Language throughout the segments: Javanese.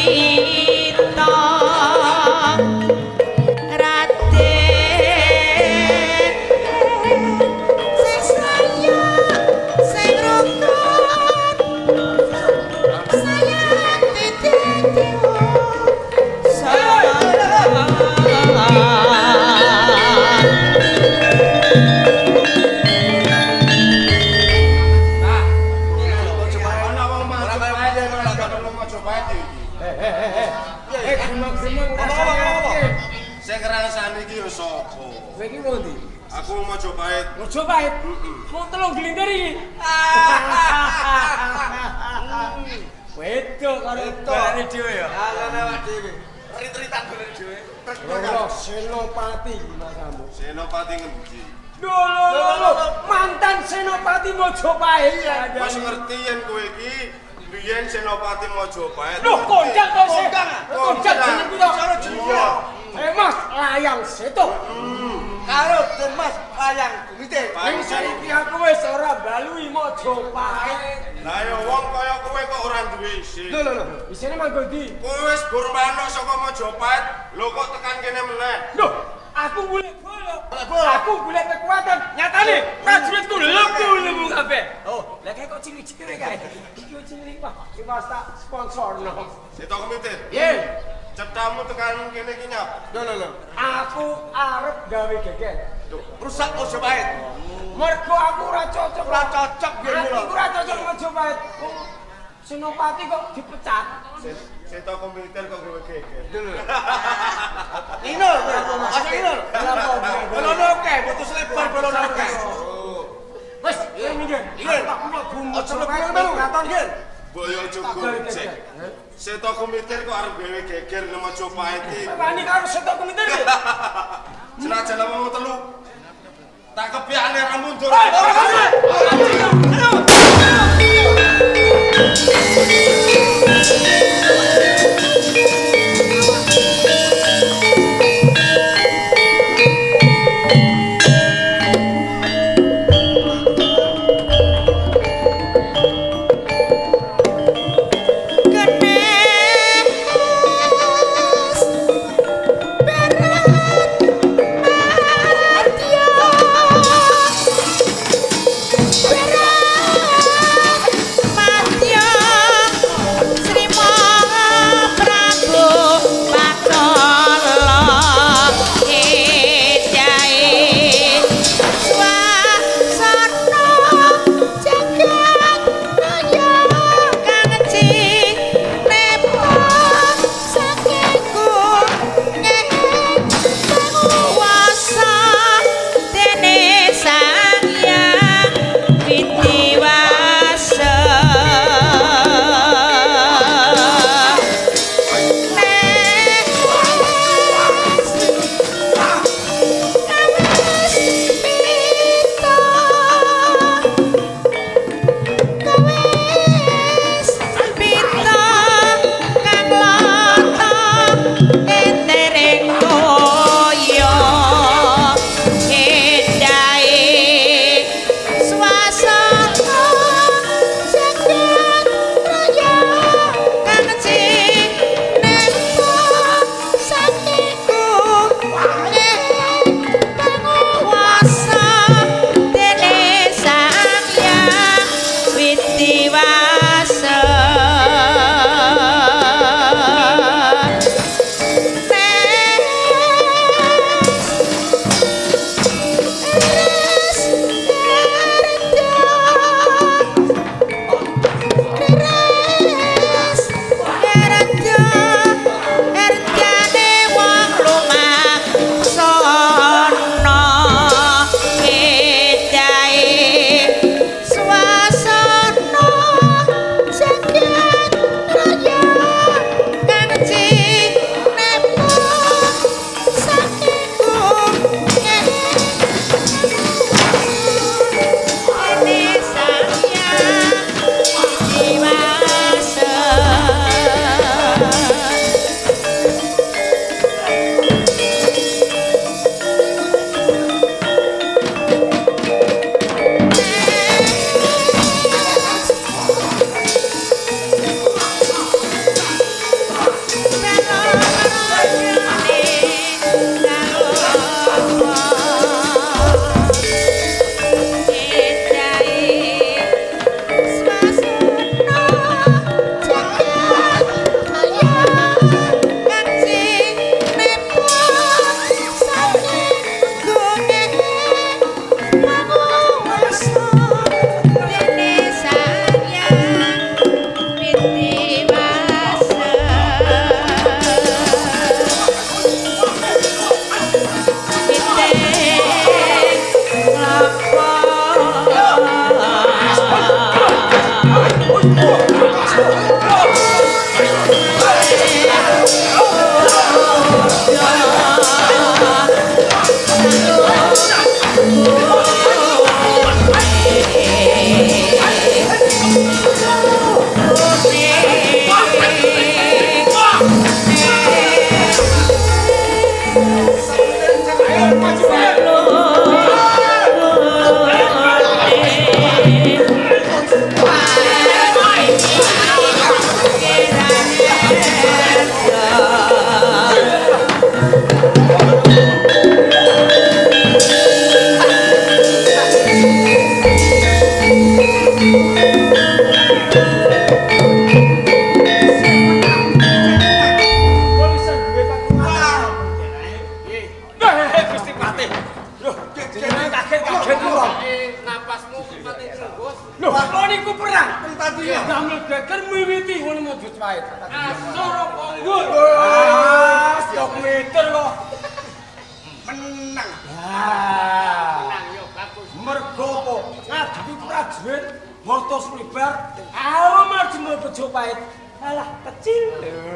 Crita Raden sing saya sing rukun saya titik dewa. Sing ngrasani iki ya sapa? Kowe iki ngendi? Aku Majapahit. Majapahit. Mung telung glintir iki. Wedok karo balane dhewe ya. Balane awak dhewe. Rit-ritan balane dhewe. Lho, Senopati iki Mas Ambu. Senopati ngendi? Lho lho lho, mantan Senopati Majapahit. Wis ngerti yen kowe iki biyen Senopati Majapahit. Lho, kondang to sih. Kondang jenengku to. Cara jenenge. Mas Layang Seto. Karo Den Mas Layang Gumite. Ning saiki aku wis ora mbalui Majapahit. Lah ya wong kaya kowe kok ora duwe isin. Lho lho lho, isine manggon ndi? Kowe wis burmano saka Majapahit, lho kok tekan kene meneh. Lho, aku golek bolo. Aku golek kekuatan. Nyatane prajuritku lemu-lemu kabeh. Oh, lah kae kok cilik-cilik kae. Iki cilik wah, iki wis tak sponsorno. Seto Kumitir. Nggih. Cetamu tekan kene iki nyap. Lho lho lho. Aku arep gawe geger. Rusak Majapahit. Mergo aku ora cocok. Ora cocok biyen mula. Aku ora cocok Majapahit. Senopati kok dipecat. Seto Kumitir kok gawe geger. Lho lho. Nino, Mas Nino. Bolono oke, putus lebar bolono oke. Wis, minggir. Tak mlebu. Aja mlebu katon nggih. Mbok yo aja gojek. Seto Kumitir kok arep gawe geger nang Majapahit iki. Wani karo Seto Kumitir. Senajan wong telu tak kebyakne ra mundur. Berat madya, berat madya, Sri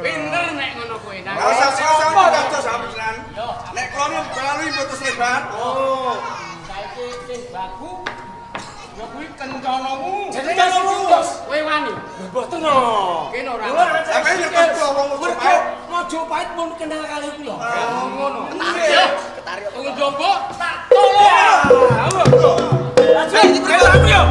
Pinter nek ngono kuwi. Ora usah usah sampeyan. Nek klono melalui putus lebar. Oh. Saiki sing baku ya kuwi kencanamu. Kencanamu. Kowe wani. Mboten no. Kene ora. Sampeyan ngertos kula wong Mojopahit. Mojopahit pun kenal kali kula. Oh ngono. Nggih. Ketarik. Wong njaba tak tolong. Ayo aku yo.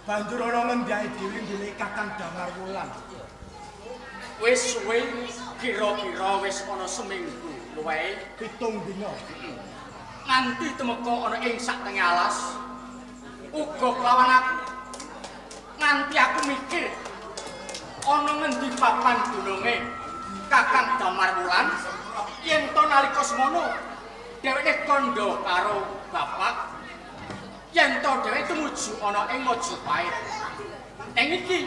Banjur ana ngendi ae dhewe golek Kakang Damar Wulan. Wis suwe kira-kira wis ana seminggu luwehe 7 dina. Nganti tumeka ana ing sak tengah alas uga kelawan aku. Nganti aku mikir ana ngendi papan dununge Kakang Damar Wulan yen to nalika semono dheweke kandha karo bapak yen to dheweke tumuju ana ing Mojopahit. Ning iki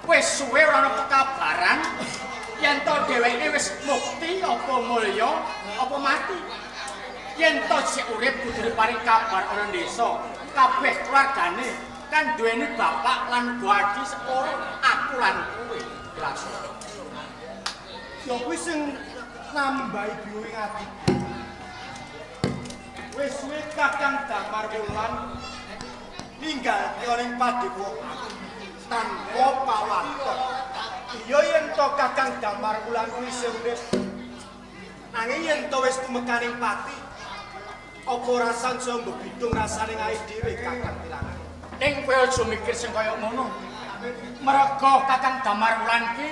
wis suwe ora ana pekabaran yen to dheweke wis mukti apa mulya apa mati. Yen to sik urip kudu paring kabar ana desa, kabeh keluargane kan duweni bapak lan adi seporo aku lan kowe. Jelas. Ya kuwi sing nambahi biwing ati. Wis suwe Kakang Damar Wulan ninggal ning padepokan tanpa pawanten. Iya yen to Kakang Damar Wulan kuwi isih urip. Nanging yen to wis tumekaning pati, apa ora sansaya mbebidung rasane awake dhewe Kakang Tilangan. Ning kowe aja mikir sing kaya ngono. Merga Kakang Damar Wulan ki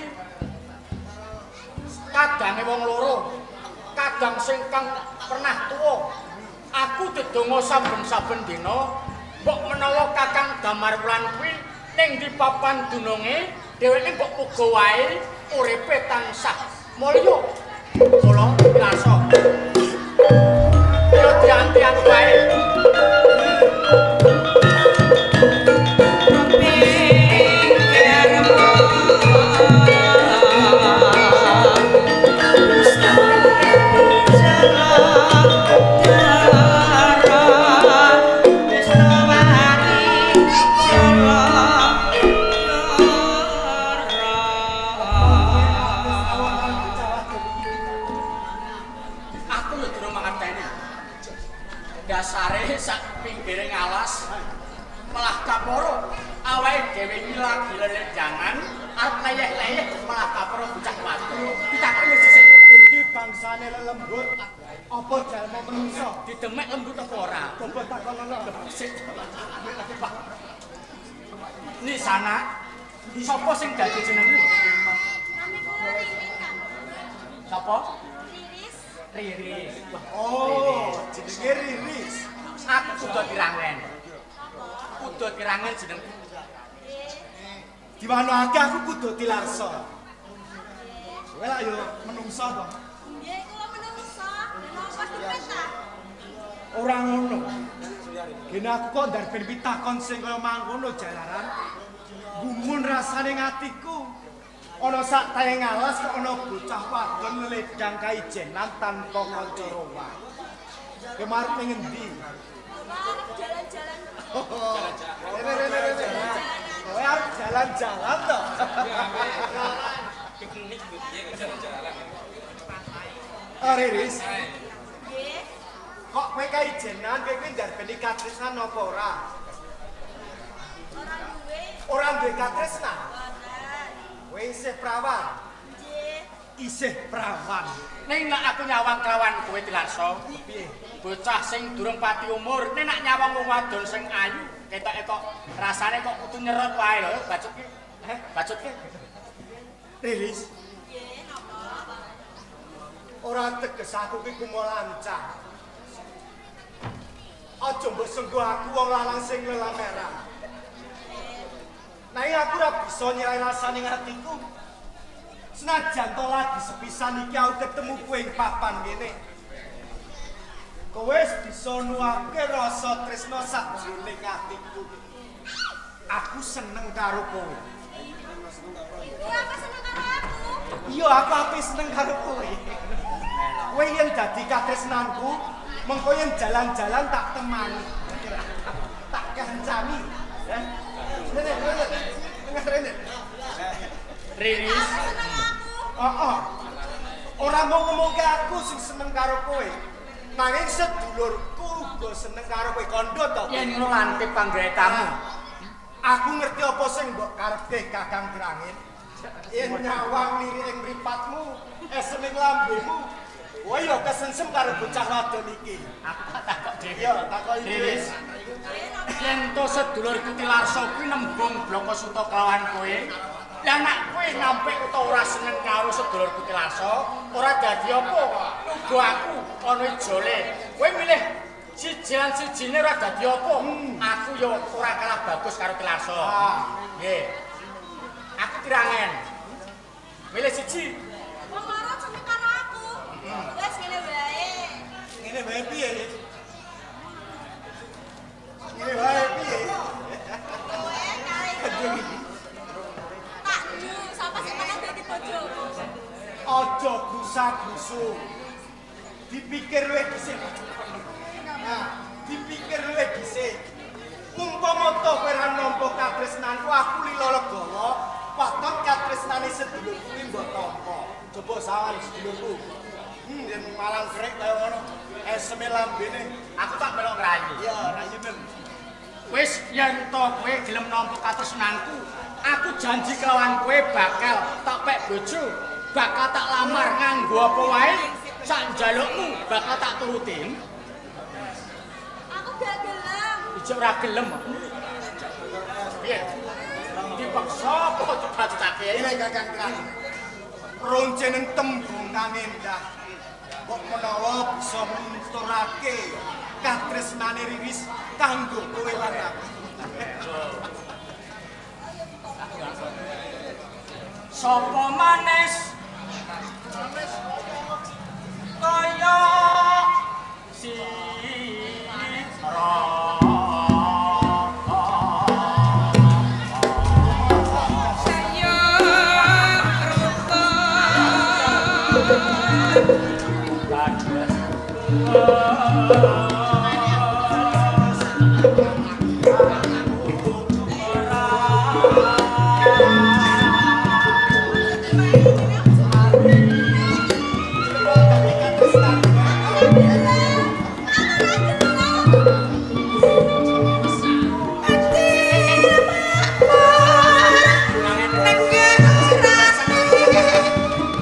kadange wong loro, kadang sing kang pernah tuwa. Aku dedonga saben-saben dina mbok menawa Kakang Damar Wulan kuwi ning di papan dununge dheweke mbok muga wae uripe tansah mulya. Kula pilarsa. Yo dianti-anti wae. Dasare sak pinggire ngalas malah kaporo awake dhewe iki lagi lelenjangan arep leyeh-leyeh malah kaporo bocah wadon ditakoki sisik iki bangsane lelembut apa jalma menungso didemek lembut apa ora coba takonono sik Nisana sapa sing dadi jenengmu? Nami kula Ririn, Kang. Sapa? Riris. Riris. Oh, jenenge Riris. Aku kudu kirangen. Kudu kirangen jenengku. Diwanake aku kudu tilarsa. Kowe lak yo menungso to. Nggih, kula menungso. Napa dipet ta? Ora ngono. Gene aku kok ndarben pitakon sing kaya mangkono jalaran. Gumun rasane atiku. Ana sak tengah alas kok ana bocah wadon nledang kaijenan tanpa kanca rowa. Kowe marep ning endi? Arep jalan-jalan. Rene rene rene. Kowe arep jalan-jalan to? Piknik piye jalan-jalan. Ah Riris. Nggih. Kok kowe kaijenan kowe kuwi ndarbeni katresnan apa ora? Ora duwe. Ora duwe katresnan? Boten. Kowe isih prawan. Nggih. Isih prawan. Ning nek aku nyawang kelawan kowe Tilarso, piye? Bocah sing durung pati umur, nek nak nyawang wong wadon sing ayu, ketoke kok rasane kok kudu nyerot wae lho, bacut ki. Heh, bacut ki. Riris. Nggih, napa? Ora teges aku ki kumo lancah. Aja mbok senggo aku wong lanang sing lelameran. Nanging aku ora bisa nyerai rasane atiku. Senajan to lagi sepisan iki aku ketemu kowe ing papan kene. Kowe wis bisa nuake rasa tresna sakjroning atiku. Aku seneng karo kowe. Iku apa seneng karo aku? Iya, aku ape seneng karo kowe. Kowe yen dadi katresnanku, mengko yen jalan-jalan tak temani. Tak kancani. Eh. Rene, rene. Rene. Riris. Apa seneng aku? Heeh. Ora mau ngomongke aku sing seneng karo kowe. Nanging sedulurku uga seneng karo kowe kandha to. Yen ngono lantip panggaetamu. Aku ngerti apa sing mbok karepke Kakang Drangin. Yen nyawang lirik ing mripatmu, esem ing lambemu, kowe ya kesensem karo bocah wadon iki. Aku tak takok dhewe. Iya, takoki dhewe. Riris. Yen to sedulurku Tilarso kuwi nembung Blaka Suta kelawan kowe, lah nek kowe nampik utawa ora seneng karo sedulurku Tilarso, ora dadi apa. Uga aku ana ijole. Kowe milih siji lan sijine ora dadi apa. Aku ya ora kalah bagus karo Tilarso. Nggih. Aku kirangen. Milih siji. Wong loro seneng karo aku. Wis ngene wae. Ngene wae piye? Ngene wae piye? Kowe kae. Tak du, sapa sing menang dadi bojoku? Aja grusa-grusu. Dipikir luwih dhisik. Nah, dipikir luwih dhisik. Umpama to kowe ora nampa katresnanku, aku lila legawa, waton katresnane sedulurku kuwi mbok tampa. Coba sawan sedulurku. Yen malang krek kaya ngono, eseme lambene. Aku tak melok ngrayu. Iya, rayunen. Wis yen to kowe gelem nampa katresnanku, aku janji kelawan kowe bakal tak pek bojo, bakal tak lamar nganggo apa wae, sak njalukmu bakal tak turuti. Aku gak gelem. Ijek ora gelem. Piye? Dipaksa apa dibacutake? Ini Kakang Drangin. Roncenen tembung kang endah. Mbok menawa bisa munturake katresnane Riris kanggo kowe lan aku. Sapa manis kaya sira.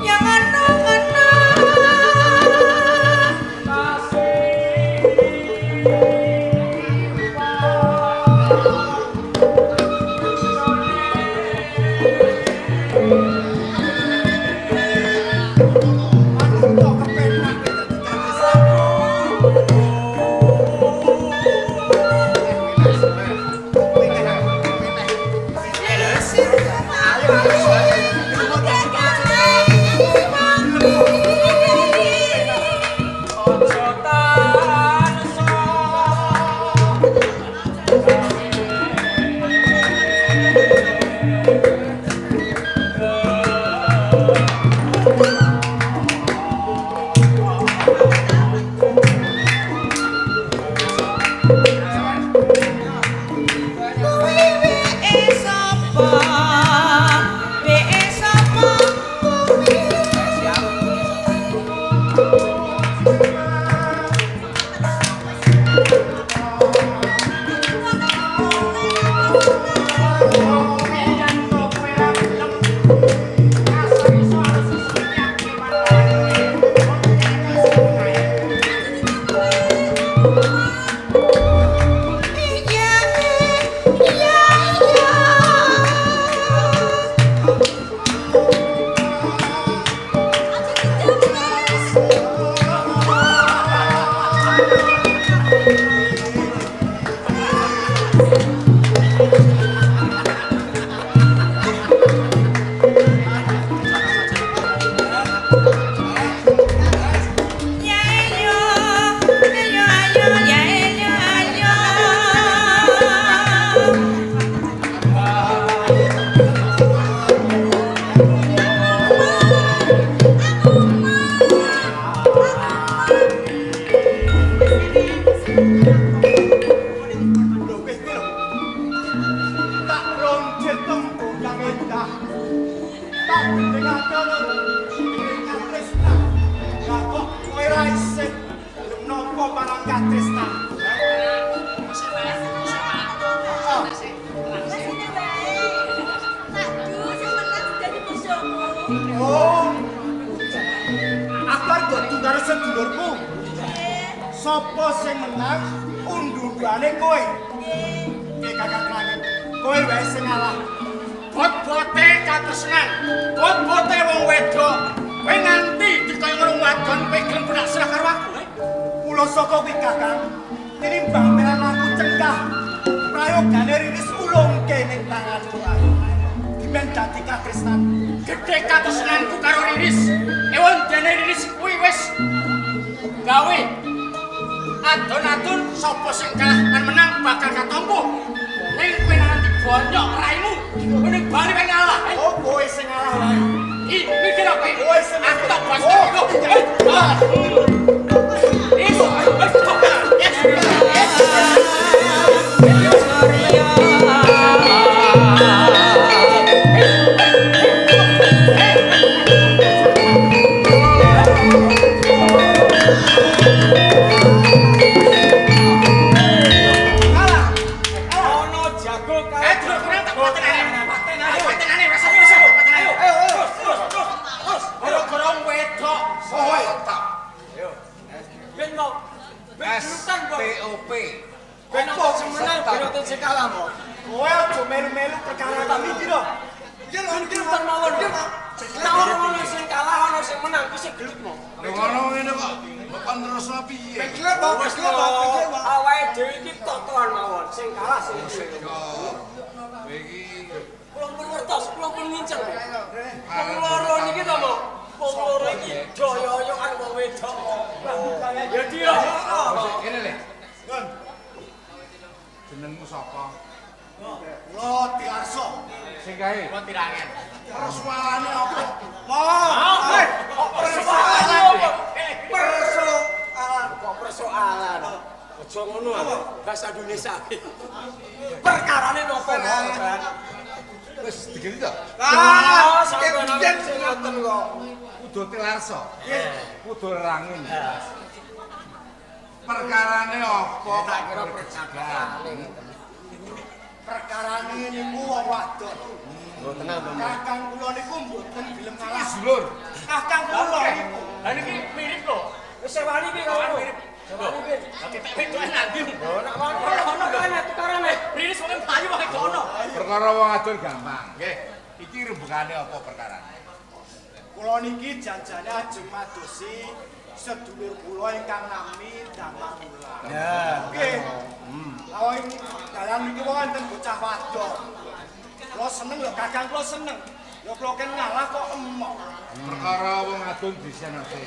Yang Sopo sing menang undu-undane kowe. Nggih Kakang Krangen. Kowe wae sing ngalah. Bot-bote katresnan, bot-bote wong wedok. Kowe nganti dikaya ngono wadon kowe gelem penak serah karo aku, eh? Kula saka kuwi Kakang. Tinimbang melan aku cengkah. Prayogane Riris ulungke ning tanganku ae. Dimen dadi katresnan. Gedhe katresnanku karo Riris. Ewon dene Riris kuwi wis gawe adon-adon sapa sing kalah lan menang bakal katampa. Ning kowe nganti bonyok raimu, kowe ning bali kowe ngalah. Oh, kowe sing ngalah wae. Ih, mikir apa? Kowe sing aku tak bahas iki. Kowe aja melu-melu perkara kami iki lho. Iki lho iki lho mawon iki. Ora ono sing kalah ono sing menang kuwi sing gelut mo. Lho ngono ngene kok mbok kon terusno piye? Gelut kok, gelut kok. Awake dhewe iki totoan mawon, sing kalah sing kowe iki kula pun ngertos, kula pun nginceng. Wong loro niki to, Mo. Wong loro iki doyoyokan wong wedok. Ya dia. Kene le. Jenengmu sapa? Kula Tilarso. Sing kae? Kula Tirangen. Persoalane apa? Wah, kok persoalan apa? Persoalan kok persoalan. Aja ngono ah. Bahasa Indonesia. Perkarane napa, Bang? Wis digeni to? Ah, sampeyan sing ngoten kok. Kudu Tilarso. Kudu Rangin. Perkarane apa? Tak kira perkarane. Perkarane niku wong wadon. Lho tenang to. Kakang kula niku mboten gelem ngalah. Sedulur. Kakang kula niku. Lah niki mirip lho. Wis sewani iki kok mirip. Sewani iki. Lah ketek wedoke nanti. Lho nek wani ono kene tukarane. Riris wong payu wae gak ono. Perkara wong adol gampang. Nggih. Iki rembugane apa perkarane? Kula niki janjane ajeng madosi sedulur kula ingkang nami Damar Wulan. Ya. Nggih. Lah ing dalan niki wonten bocah wadon. Kula seneng lho Kakang kula seneng. Lho kula ken ngalah kok emoh. Perkara wong adon disenose.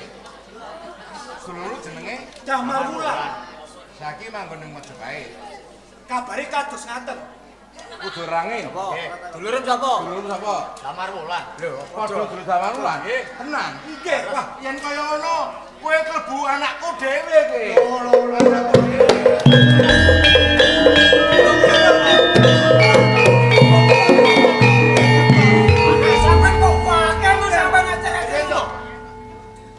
Sedulur jenenge Damar Wulan. Saiki manggon ning Majapahit. Kabare kados ngaten. Kudu Rangin. Nggih. Dulurem sapa? Dulurem sapa? Damar Wulan. Lho, padha dulur Damar Wulan. Nggih. Tenan. Nggih. Wah, yen kaya ngono kowe klebu anakku dhewe kowe. Lho lho lho. Sampeyan kok wae sampeyan acara lho.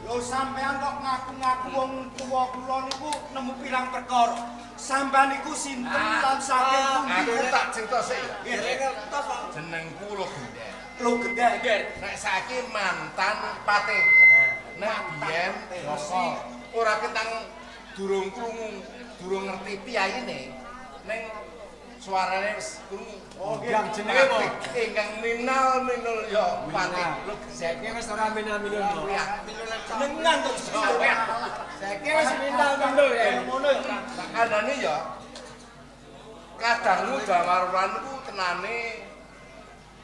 Lho sampeyan Sampean kok ngaku-ngaku wong tuwa kula niku nemu pirang perkara. Sampean niku sinten lan saking pundi? Aku tak cerita sik ya. Nggih. Jenengku Lo Gender. Lo Gender. Nek saiki mantan patih. Nek biyen mesti ora ketang durung krungu, durung ngerti piyayine. Ning suarane wis krungu. Oh, nggih. Yang jenenge apa? Ingkang minal minul ya patih. Lo Saiki wis ora minal-minul. Jenengan to jenengan. Saiki wis minal-minul ya. Ngono ya. Tak kandhane ya. Kadangmu Damarwulan ku tenane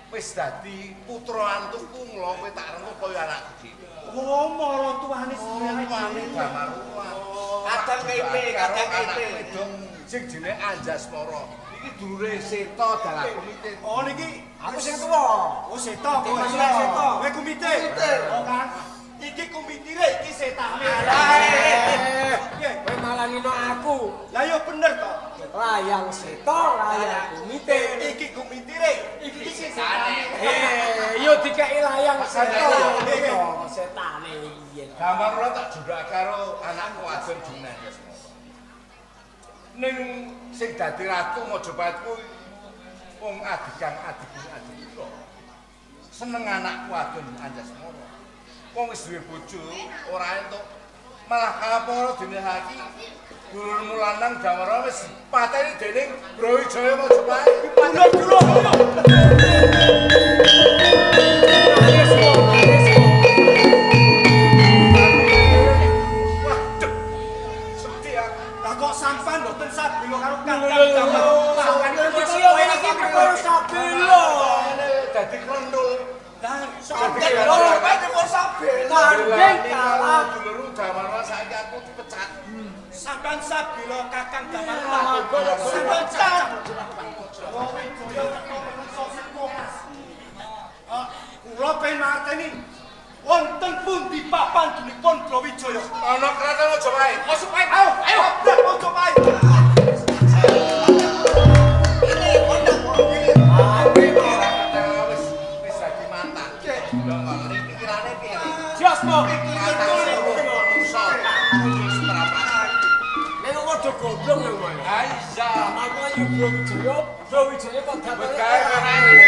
wis dadi putra antuku mula kowe tak rentuh kaya anakku dhewe. Oh, maratuane Tuane Damarwulan. Kadang KP, kadang KP. Wedok sing jenenge Anjasmara. Iki dulure Seta dalah Kumite. Oh niki Aku sing tuwa. Oh Seta kowe. Seta. Kowe Kumite. Oh Kang. Iki kumitire iki setane. Eh, kowe malah ngino aku. Lah ya bener to. Layang Seta, layang Kumite. Iki kumitire, iki setane. Eh, yo dikeki layang Seta. Nggih. Setane iya. Damarwulan tak jundhak karo anakku wadon jenenge Anjasmara. Ning sing dadi ratu Majapahit kuwi wong adigang adigung adipura. Seneng anakku wadon Anjasmara. Wong wis duwe bojo ora entuk malah kapara dene saiki dulurmu lanang Damara wis pateni dening Brawijaya Majapahit. Dulur-dulur. Nangis kok, nangis kok. Waduh. Sedih aku. Lah kok sampean mboten sabila karo Kakang Lho, Damar. Kaya ngene iki perkara sabila. Dadi klendul. Tanding kalah. Dulurmu Damara saiki aku dipecat. Sampean sabila Kakang Damar. Sampean cat. Brawijaya teko menungso sepuh. Kula pengen mangerteni wonten pundi papan dunipun Brawijaya. Ana kraton Majapahit. Majapahit. Ayo, ayo, Majapahit. Wis dadi mantan. Lho kok pikirane piye? Jos mo. Nek kok padha goblok ya kowe. Ha iya. Aku ayo Brawijaya, Brawijaya kok datane. Gawe